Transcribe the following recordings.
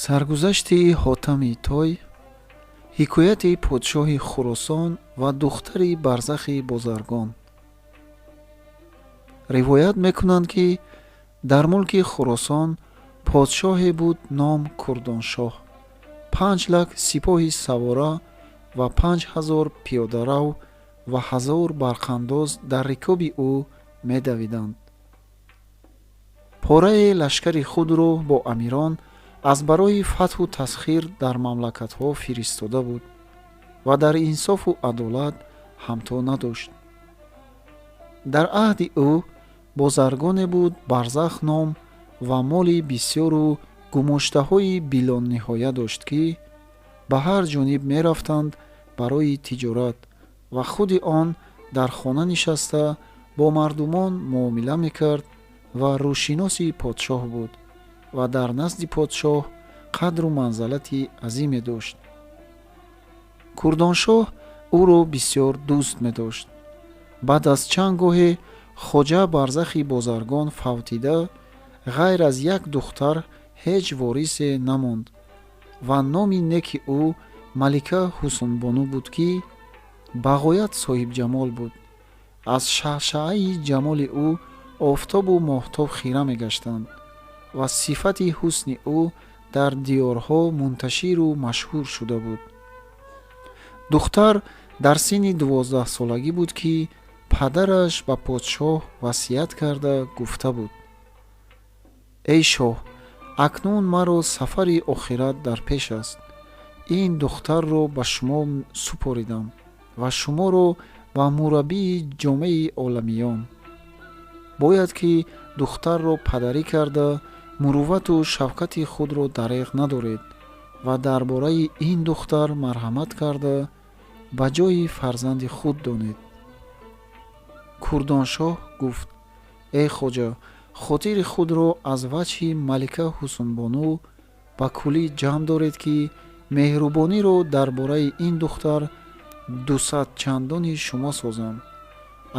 Саргузашти Ҳотами Той, ҳикояти подшоҳи Хуросон ва духтари Барзахи бозаргон. Ривоят мекунанд, ки дар мулки Хуросон подшоҳе буд, ном Курдоншоҳ. 5 лак сипоҳи савора ва 5000 пиёдарав ва 1000 барқандоз дар рикоби ӯ медавиданд. Порае лашкари худро бо амирон аз барои фатҳу тасхир дар мамлакатҳо фиристода буд ва дар инсофу адолат ҳамто надошт. Дар аҳди ӯ бозаргоне буд Барзах ном ва моли бисёру гумоштаҳои билониҳоя дошт, ки ба ҳар ҷониб мерафтанд барои тиҷорат ва худи он дар хона нишаста бо мардумон муомила мекард ва рӯшиноси подшоҳ буд ва дар назди подшоҳ қадру манзалати азиме дошт. Курдоншоҳ ӯро бисёр дӯст медошт. Баъд аз чанд гоҳе хоҷа Барзахи бозаргон фавтида, ғайр аз як духтар ҳеҷ ворисе намонд ва номи неки ӯ Малика Ҳусунбону буд, ки ба ғоят соҳибҷамол буд. Аз шаъшаъаи ҷамоли ӯ офтобу моҳтоб хира мегаштанд ва сифати ҳусни ӯ дар диёрҳо мунташиру машҳур шуда буд. Духтар дар синни 12-солагӣ буд, ки падараш ба подшоҳ васият карда гуфта буд: «Эй шоҳ, акнун маро сафари охират дар пеш аст. Ин духтарро ба шумо супоридам ва шуморо ба мураббии ҷомеи оламиён. Бояд ки духтарро падарӣ карда, муруввату шафқати худро дареғ надоред ва дар бораи ин духтар марҳамат карда, ба ҷои фарзанди худ донед». Курдоншоҳ гуфт: «Эй хоҷа, хотири худро аз ваҷҳи Малика Ҳусунбону ба куллӣ ҷамъ доред, ки меҳрубониро дар бораи ин духтар дусад чандони шумо созам.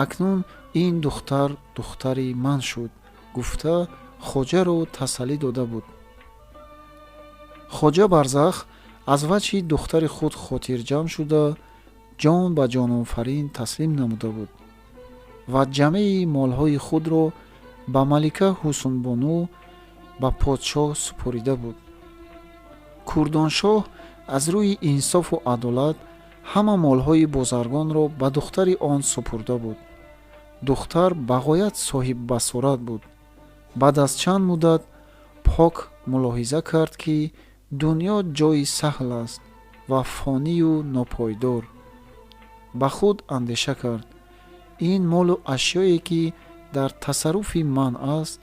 Акнун ин духтар духтари ман шуд», гуфта, хоҷаро тасаллӣ дода буд. Хоҷа Барзах аз ваҷҳи духтари худ хотирҷамъ шуда, ҷон ба ҷонофарин таслим намуда буд ва ҷамеи молҳои худро ба Малика Ҳусунбону ба подшоҳ супорида буд. Курдоншоҳ аз рӯи инсофу адолат ҳама молҳои бозаргонро ба духтари он супурда буд. Духтар ба ғоят соҳиббасорат буд. Баъд аз чанд муддат пок мулоҳиза кард, ки дунё ҷойи саҳл аст ва фонию нопойдор. Ба худ андеша кард: «Ин молу ашёе, ки дар тасарруфи ман аст,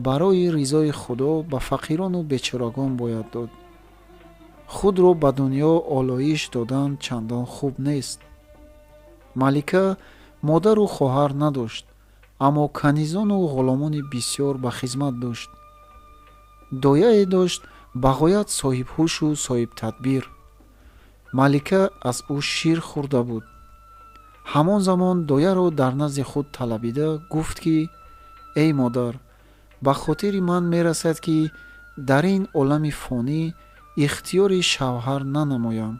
барои ризои Худо ба фақирону бечорагон бояд дод. Худро ба дунё олоиш додан чандон хуб нест». Малика модару хоҳар надошт, аммо канизону ғуломони бисёр ба хизмат дошт. Дояе дошт ба ғоят соҳибҳушу соҳибтадбир. Малика аз ӯ шир хӯрда буд. Ҳамон замон дояро дар назди худ талабида гуфт, ки эй модар, ба хотири ман мерасад, ки дар ин олами фонӣ ихтиёри шавҳар нанамоям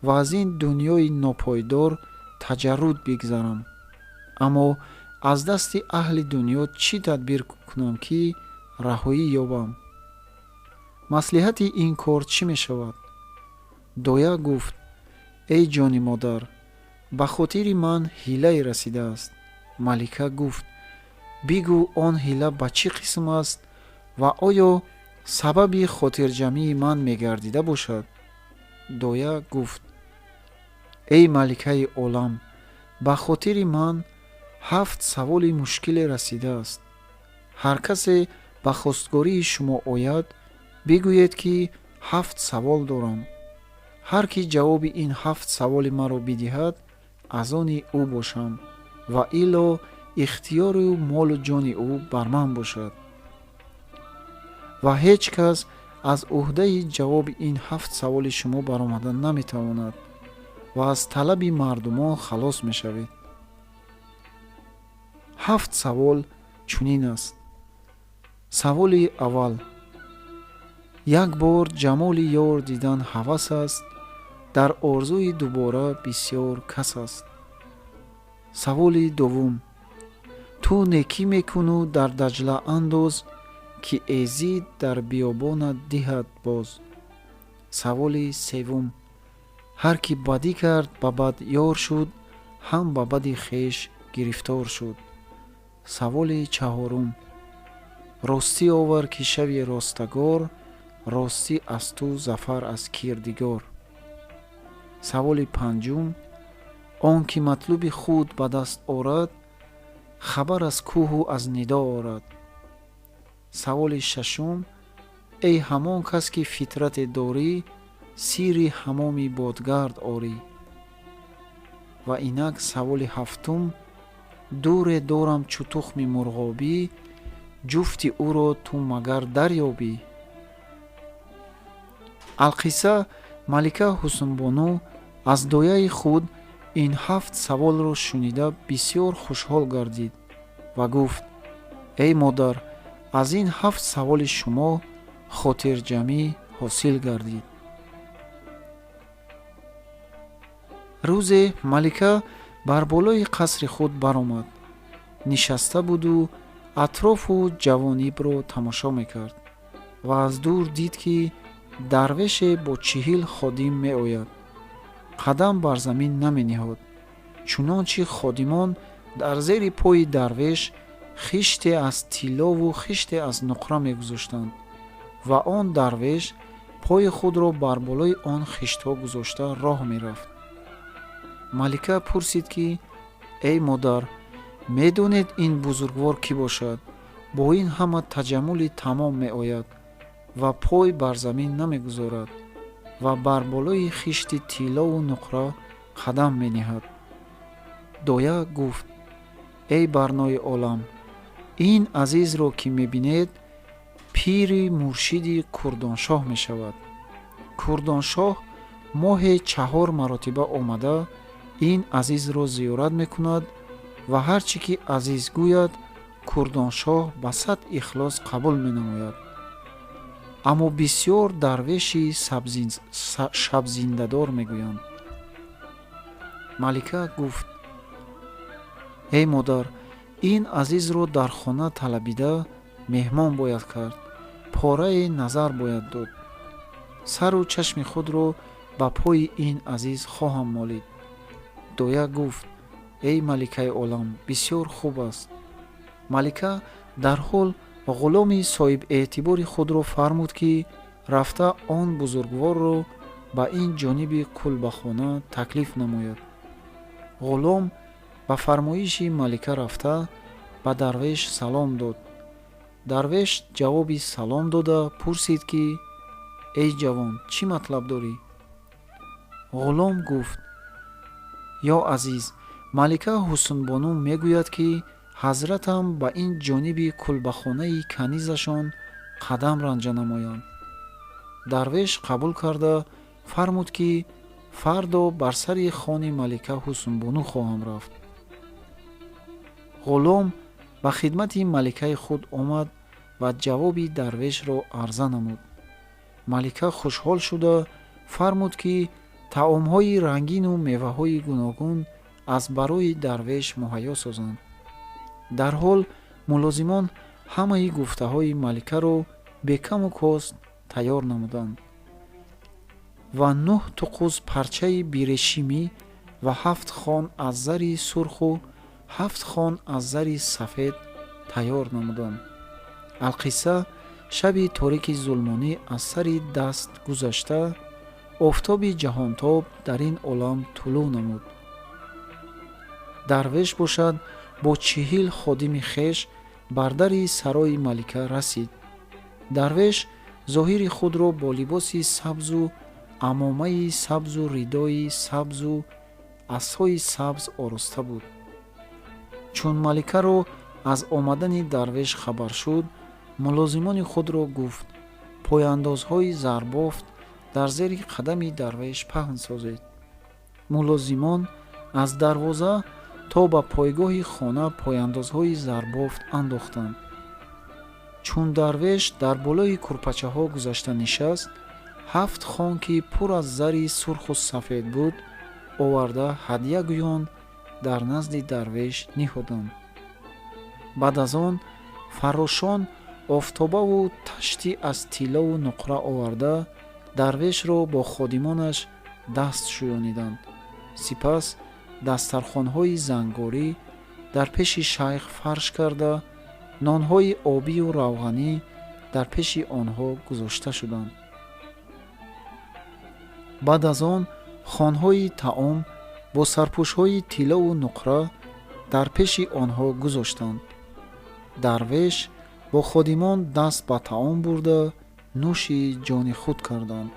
ва аз ин дунёи нопойдор таҷарруд бигзарам. Аммо аз дасти аҳли дунё чӣ тадбир кунам, ки раҳоӣ ёбам? Маслиҳати ин кор чӣ мешавад?» Доя гуфт: «Эй ҷони модар, ба хотири ман ҳилае расидааст». Малика гуфт: «Бигӯ, он ҳила ба чӣ қисм аст ва оё сабаби хотирҷамъии ман мегардида бошад?» Доя гуфт: «Эй маликаи олам, ба хотири ман ҳафт саволи мушкиле расидааст. Ҳар касе ба хостгории шумо ояд, бигӯед, ки ҳафт савол дорам. Ҳар ки ҷавоби ин ҳафт саволи маро бидиҳад, аз они ӯ бошам ва илло ихтиёру молу ҷони ӯ бар ман бошад. Ва ҳеҷ кас аз ӯҳдаи ҷавоби ин ҳафт саволи шумо баромада наметавонад ва аз талаби мардумон халос мешавед. Ҳафт савол чунин аст. Саволи аввал: Як бор ҷамоли ёр дидан ҳавас аст, дар орзуи дубора бисёр кас аст. Саволи дуввум: ту некӣ мекуну дар Даҷла андоз, ки эзид дар биёбонат диҳад боз. Саволи севум: ҳар ки бадӣ кард, ба бад ёр шуд, ҳам ба бади хеш гирифтор шуд. Саволи чаҳорум: ростӣ овар, ки шави ростагор, ростӣ аз ту зафар аз кирдигор. Саволи панҷум: он ки матлуби худ ба даст орад, хабар аз кӯҳу аз нидо орад. Саволи шашум: эй ҳамон кас ки фитрате дорӣ, сири ҳамоми бодгард орӣ. Ва инак саволи ҳафтум: дуре дорам чу тухми мурғобӣ, ҷуфти ӯро ту магар дарёбӣ. Алқисса, малика Ҳусунбону аз дояи худ ин ҳафт саволро шунида бисёр хушҳол гардид ва гуфт: эй модар, аз ин ҳафт саволи шумо хотирҷамӣ ҳосил гардид. Рӯзе малика бар болои қасри худ баромад, нишаста буду атрофу ҷавонибро тамошо мекард ва аз дур дид, ки дарвеше бо 40 ходим меояд. Қадам бар замин намениҳод, чунончи ходимон дар зери пои дарвеш хиште аз тиллову хиште аз нуқра мегузоштанд ва он дарвеш пои худро бар болои он хиштҳо гузошта роҳ мерафт. Малика пурсид, ки эй модар, медонед ин бузургвор кӣ бошад? Бо ин ҳама таҷаммули тамом меояд ва пой бар замин намегузорад ва бар болои хишти тиллову нуқра қадам мениҳад. Доя гуфт: эй барнои олам, ин азизро ки мебинед, пири муршиди Курдоншоҳ мешавад. Курдоншоҳ моҳе 4 маротиба омада ин азизро зиёрат мекунад ва ҳар чӣ ки азиз гӯяд, Курдоншоҳ ба сад ихлос қабул менамояд. Аммо бисёр дарвеши шабзиндадор мегӯянд. Малика гуфт: эй модар, ин азизро дар хона талабида меҳмон бояд кард, порае назар бояд дод. Сару чашми худро ба пои ин азиз хоҳам молид. Доя гуфт: эй маликаи олам, бисёр хуб аст. Малика дарҳол ғуломи соҳибэътибори худро фармуд, ки рафта он бузургворро ба ин ҷониби кулбахона таклиф намояд. Ғулом ба фармоиши малика рафта ба дарвеш салом дод. Дарвеш ҷавоби салом дода пурсид, ки эй ҷавон, чӣ матлаб дорӣ? Ғулом гуфт: ё азиз, малика Ҳусунбону мегӯяд, ки ҳазратам ба ин ҷониби кулбахонаи канизашон қадам ранҷа намоянд. Дарвеш қабул карда фармуд, ки фардо бар сари хони малика Ҳусунбону хоҳам рафт. Ғулом ба хидмати маликаи худ омад ва ҷавоби дарвешро арза намуд. Малика хушҳол шуда фармуд, ки таомҳои рангину меваҳои гуногун аз барои дарвеш муҳайё созанд. Дарҳол мулозимон ҳамаи гуфтаҳои маликаро бекаму кост тайёр намуданд ва 9 туқуз парчаи бирешимӣ ва 7 хон аз зари сурху 7 хон аз зари сафед тайёр намуданд. Алқисса, шаби торики зулмонӣ аз сари даст гузашта, офтоби ҷаҳонтоб дар ин олам тулӯъ намуд. Дарвеш бошад бо 40 ходими хеш бар дари сарои малика расид. Дарвеш зоҳири худро бо либоси сабзу амомаи сабзу ридои сабзу асои сабз ороста буд. Чун маликаро аз омадани дарвеш хабар шуд, мулозимони худро гуфт: пояндозҳои зарбофт дар зери қадами дарвеш паҳн созед. Мулозимон аз дарвоза то ба пойгоҳи хона пояндозҳои зарбофт андохтанд. Чун дарвеш дар болои курпачаҳо гузашта нишаст, 7 хон, ки пур аз зари сурху сафед буд, оварда ҳадя гӯён дар назди дарвеш ниҳоданд. Баъд аз он фаррошон офтобаву ташти аз тиллову нуқра оварда дарвешро бо ходимонаш даст шӯёниданд. Сипас дастархонҳои зангорӣ дар пеши шайх фарш карда, нонҳои обию равғанӣ дар пеши онҳо гузошта шуданд. Баъд аз он хонҳои таом бо сарпӯшҳои тиллову нуқра дар пеши онҳо гузоштанд. Дарвеш бо ходимон даст ба таом бурда нӯши ҷони худ карданд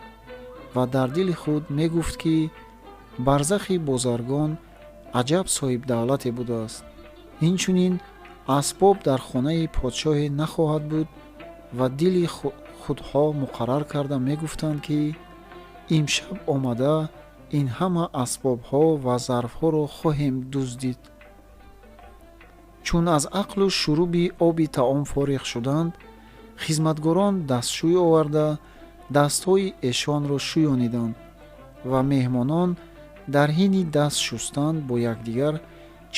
ва дар дили худ мегуфт, ки барзахи бозаргон аҷаб соҳибдавлате будааст. Инчунин асбоб дар хонаи подшоҳе нахоҳад буд ва дили худҳо муқаррар карда мегуфтанд, ки имшаб омада ин ҳама асбобҳо ва зарфҳоро хоҳем дуздид. Чун аз ақлу шуруби оби таом фориғ шуданд, хизматгорон дастшӯй оварда дастҳои эшонро шӯёниданд ва меҳмонон дар ҳини даст шустан бо якдигар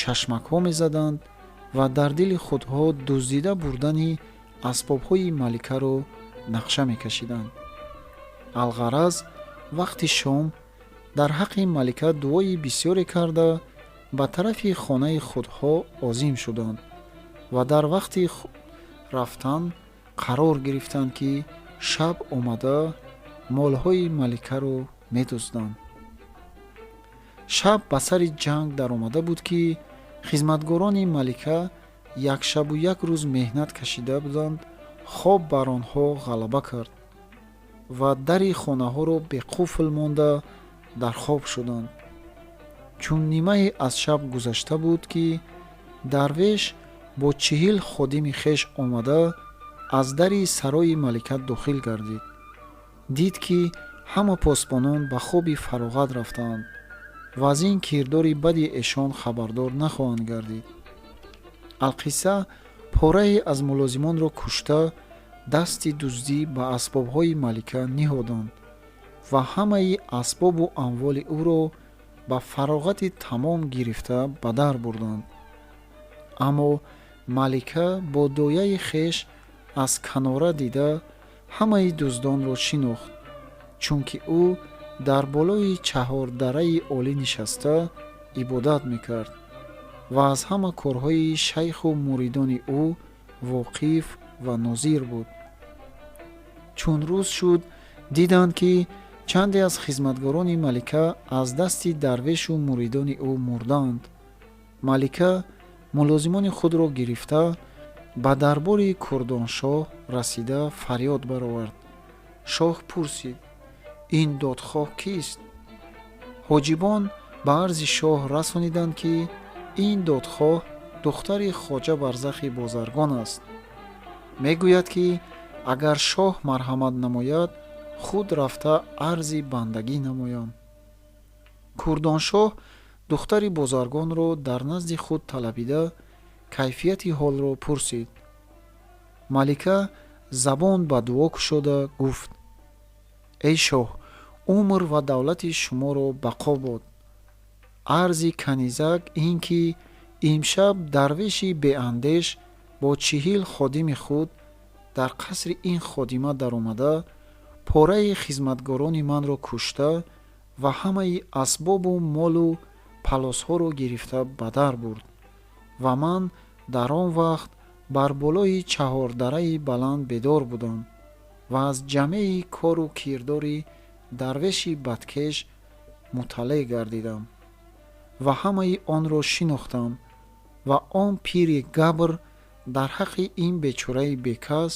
чашмакҳо мезаданд ва дар дили худҳо дуздида бурдани асбобҳои маликаро нақша мекашиданд. Алғараз вақти шом дар ҳаққи малика дуои бисёре карда ба тарафи хонаи худҳо озим шуданд ва дар вақти рафтан қарор гирифтанд, ки шаб омада молҳои маликаро медузданд. Шаб ба сари ҷанг даромада буд, ки хизматгорони малика як шабу як рӯз меҳнат кашида буданд. Хоб бар онҳо ғалаба кард ва дари хонаҳоро беқуфл монда дар хоб шуданд. Чун нимае аз шаб гузашта буд, ки дарвеш бо 40 ходими хеш омада аз дари сарои малика дохил гардид. Дид, ки ҳама посбонон ба хоби фароғат рафтаанд ва аз ин кирдори бади эшон хабардор нахоҳанд гардид. Алқисса порае аз мулозимонро кушта дасти дуздӣ ба асбобҳои малика ниҳоданд ва ҳамаи асбобу амволи ӯро ба фароғати тамом гирифта ба дар бурданд. Аммо малика бо дояи хеш аз канора дида ҳамаи дуздонро шинохт, чунки ӯ дар болои чаҳордараи олӣ нишаста ибодат мекард ва аз ҳама корҳои шайху муридони ӯ воқиф ва нозир буд. Чун рӯз шуд, диданд, ки чанде аз хизматгорони малика аз дасти дарвешу муридони ӯ мурданд. Малика мулозимони худро гирифта ба дарбори курдоншоҳ расида фарёд баровард. Шоҳ пурсид: ин додхоҳ кист? Ҳоҷибон ба арзи шоҳ расониданд, ки ин додхоҳ духтари хоҷа Барзахи бозаргон аст. Мегӯяд, ки агар шоҳ марҳамат намояд, худ рафта арзи бандагӣ намоям. Курдоншоҳ духтари бозаргонро дар назди худ талабида кайфияти ҳолро пурсид. Малика забон ба дуо кушода гуфт: эй шоҳ, умр ва давлати шуморо бақо бод. Арзи канизак ин ки имшаб дарвеши беандеш бо 40 ходими худ дар қасри ин ходима даромада пораи хизматгорони манро кушта ва ҳамаи асбобу молу палосҳоро гирифта ба дар бурд ва ман дар он вақт бар болои чаҳордараи баланд бедор будам ва аз ҷамъи кору кирдори дарвеши бадкеш мутталеъ гардидам ва ҳамаи онро шинохтам ва он пири габр дар ҳаққи ин бечораи бекас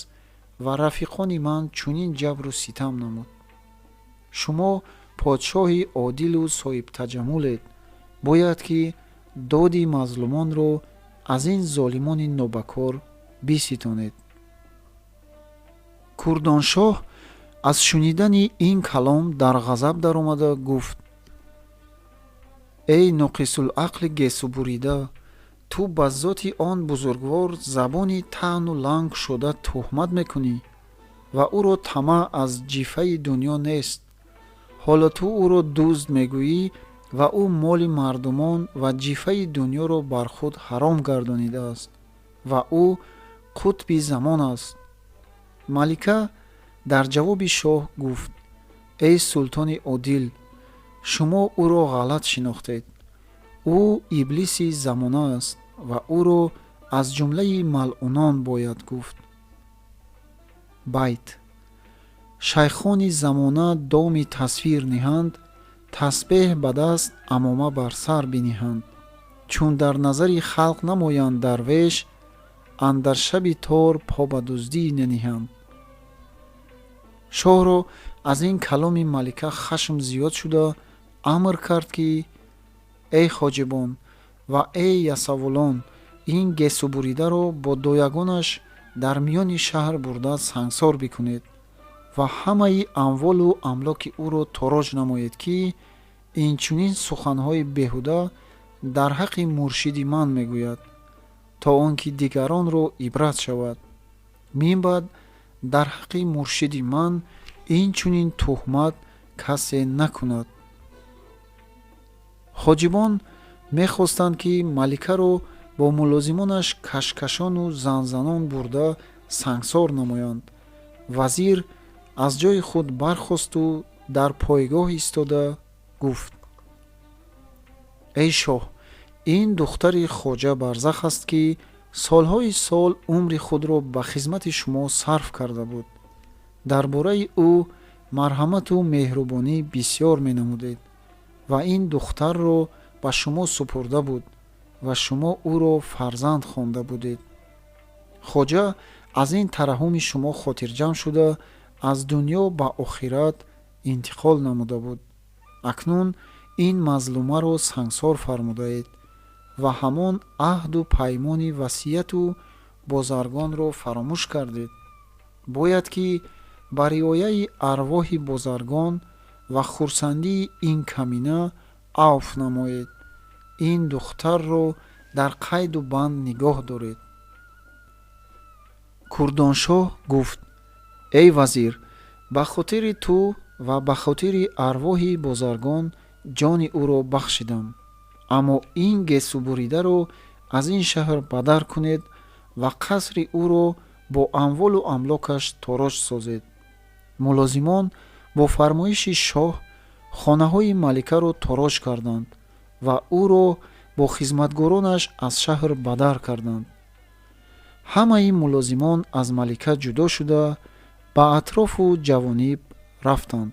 ва рафиқони ман чунин ҷабру ситам намуд. Шумо подшоҳи одилу соҳибтаҷаммулед, бояд ки доди мазлумонро аз ин золимони нобакор биситонед. Курдоншоҳ аз шунидани ин калом дар ғазаб даромада гуфт: эй ноқисулақли гесубурида, Ту ба зоти он бузургвор забони таъну ланг шуда туҳмат мекунӣ ва ӯро тамаъ аз ҷифаи дунё нест. Ҳоло ту ӯро дузд мегӯӣ ва ӯ моли мардумон ва ҷифаи дунёро бар худ ҳаром гардонидааст ва ӯ қутби замон аст. Малика дар ҷавоби шоҳ гуфт: эй султони одил, шумо ӯро ғалат шинохтед. Ӯ иблиси замона аст ва ӯро аз ҷумлаи малъунон бояд гуфт. Байт: шайхони замона доми тасвир ниҳанд, тасбеҳ ба даст, амома бар сар биниҳанд. Чун дар назари халқ намоянд дарвеш, андар шаби тор по ба дуздӣ наниҳанд. Шоҳро аз ин каломи малика хашм зиёд шуда амр кард, ки эй хоҷибон ва эй ясавулон, ин гесӯбуридаро бо доягонаш дар миёни шаҳр бурда сангсор бикунед ва ҳамаи амволу амлоки ӯро тороҷ намоед, ки инчунин суханҳои беҳуда дар ҳаққи муршиди ман мегӯяд, то он ки дигаронро ибрат шавад. Мин баъд дар ҳаққи муршиди ман инчунин туҳмат касе накунад. Хоҷибон мехостанд, ки маликаро бо мулозимонаш кашкашону занзанон бурда сангсор намоянд. Вазир аз ҷои худ бархосту дар пойгоҳ истода гуфт: эй шоҳ, ин духтари хоҷа Барзах аст, ки солҳои сол умри худро ба хизмати шумо сарф карда буд. Дар бораи ӯ марҳамату меҳрубонӣ бисьёр менамудед ва ин духтарро ба шумо супурда буд ва шумо ӯро фарзанд хонда будед. Хоҷа аз ин тараҳҳуми шумо хотирҷамъ шуда аз дунё ба охират интиқол намуда буд. Акнун ин мазлумаро сангсор фармудаед ва ҳамон аҳду паймони васияту бозаргонро фаромӯш кардед. Бояд ки ба риояи арвоҳи бозаргон ва хурсандии ин камина авф намоед, ин духтарро дар қайду банд нигоҳ доред. Курдоншоҳ гуфт: эй вазир, ба хотири ту ва ба хотири арвоҳи бозаргон ҷони ӯро бахшидам, аммо ин гесӯбуридаро аз ин шаҳр бадар кунед ва қасри ӯро бо амволу амлокаш тороҷ созед. Мулозимон бо фармоиши шоҳ хонаҳои маликаро тороҷ карданд ва ӯро бо хизматгоронаш аз шаҳр бадар карданд. Ҳамаи мулозимон аз малика ҷудо шуда ба атрофу ҷавониб рафтанд.